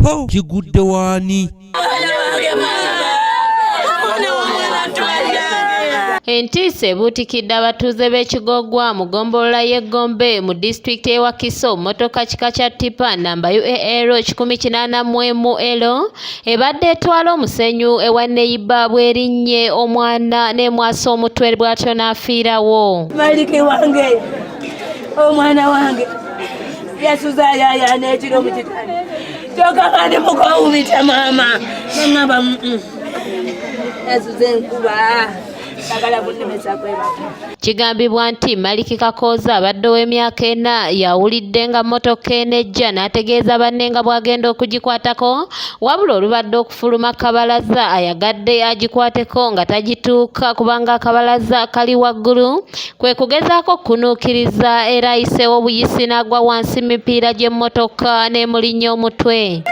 Ho, kigudde waani? Entiisa ebuutikidde abatuuze b'e Kigoogwa mu ggombolola y'e Gombe mu disitulikiti y'e Wakiso. Mmotoka kika kya ttipa nnamba UAL 181 L ebadde etwala omusenyu ewa nneyiba bw'erinnye omwana n'emwasa omutwe bw'atyo n'afiirawo. Maliki wange, omwana wange yasuza ayayaana ekiro mu kitanda, kyokka nga ndi mukawubita maama neŋŋamba yasuza enkuba sagala kunnemesa kwebaka. Kigambibwa nti Maliki Kakooza abadde ow'emyaka 4 yawulidde nga mmotoka eno ejja n'ategeeza banne nga bw'agenda okugikwatako, wabula olubadde okufuluma kabalaza ayagadde agikwateko nga tagituuka kubanga akabalaza kali waggulu, kwe kugezaako okukunuukiriza era ayiseewo buyisi n'agwa wansi mu mipiira gy'emmotoka n'emulinnya omutwe.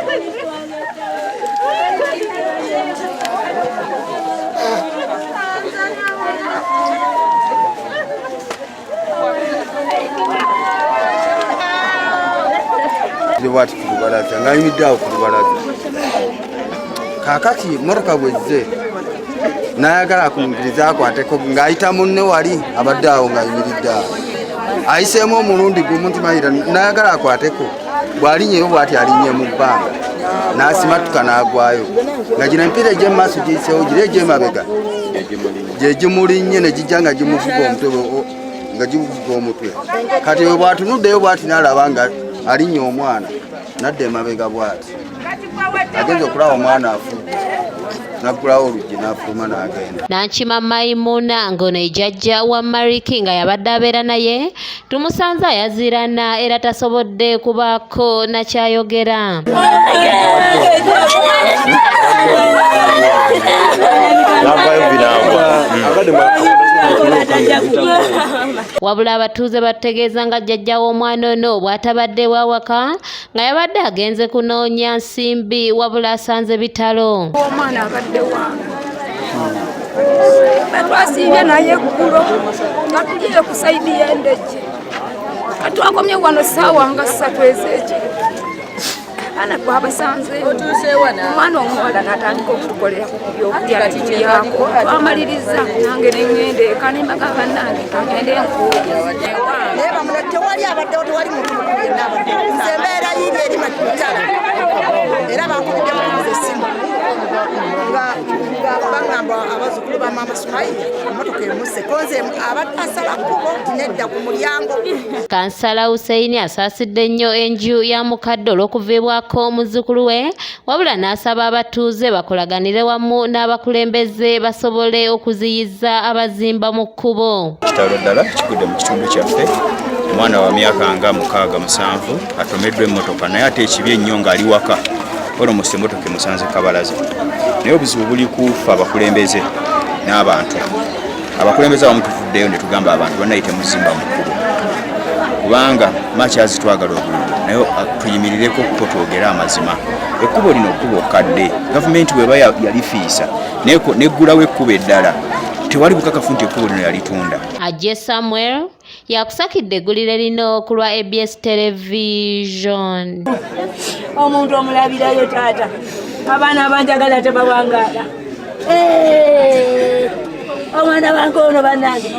Bwati ku lubalaza ng'ayimiridde awo ku lubalaza. Kaakati motoka bwezze n'ayagala akunuukiriza akwateko ng'ayita munne wali abadde awo ng'ayimiridde awo, ayiseemu omulundi gumu nti mayira n'ayagala akwateko, bw'alinnyeyo bw'ati alinnye mu bbanga n'asimatuka n'agwayo nga gino emipiira egy'emumaaso giyiseewo, giri egy'emabega gye gimulinnye ne gijja nga gimuvuga omutwe nga gimuvuga omutwe. Kati we bw'atunuddeyo bw'ati n'alaba nga alinnya omwana n'adda emabega bw'ati agenza okulaba omwana afudde, n'aggulawo oluggi n'afuluma n'agenda. Nankima Maimuna ng'ono ye jjajja wa Mariki nga yabadde abeera naye tumusanze ayaziirana era tasobodde kubaako nakyayogera. Wabula abatuuze batutegeeza nga jjajja w'omwana ono bw'atabadde wawaka nga yabadde agenze kunoonya nsimbi, wabula asanze bitalo. Omwana abadde wange batwasiibye naye eggulo nga tuliyo ku side y'Endejje, katwakomye wano ssaawa nga 3 ez'ekiro, abaana twabasanze, omwana omuwala natandika okutukolera ku byokulya netulyako, twamaliriza nange neŋŋenda eka nembagamba bannange kagende nkuuye. Naye bamuna tewali abaddewo, tewali muntu mukulu yenna abaddewo. Nze embeera yiiri eri mitala era bankubidde mukubuza essimu nga baŋŋamba abazzukulu ba maama Sumayiya emmotoka emuse konze abadde asala kkubo nti nedda ku mulyango. Kansala Hussein asaasidde nnyo enju ya mukadde olw'okuviibwako muzzukulu we, wabula n'asaba abatuuze bakolaganire wamu n'abakulembeze basobole okuziyiza abazimba mu kkubo. Kitalo ddala kigudde mu kitundu kyaffe. Omwana wa myaka nga 6, 7 atomeddwa emmotoka, naye ate ekibi ennyo ng'ali waka, almost emmotoka emusanze kabalaza. Naye obuzibu buli kufa abakulembeze n'abantu. Abakulembeze abamu tuvuddeyo ne tugamba abantu bannaye temuzimba mu kkubo, kubanga makyazi twagala obululu, naye tuyimirireko ko twogere amazima. Ekkubo lino kkubo kadde, gavumenti bweba yalifiisa neggulawo ekkubo eddala, tewali bukakafu nti ekkubo lino yalitunda. Ajje Samuel yakusakidde eggulire lino ku lwa ABS Television. Omuntu omulabirayo taata, abaana abanjagala tebawangaala. Eh, omwana wange ono bannange.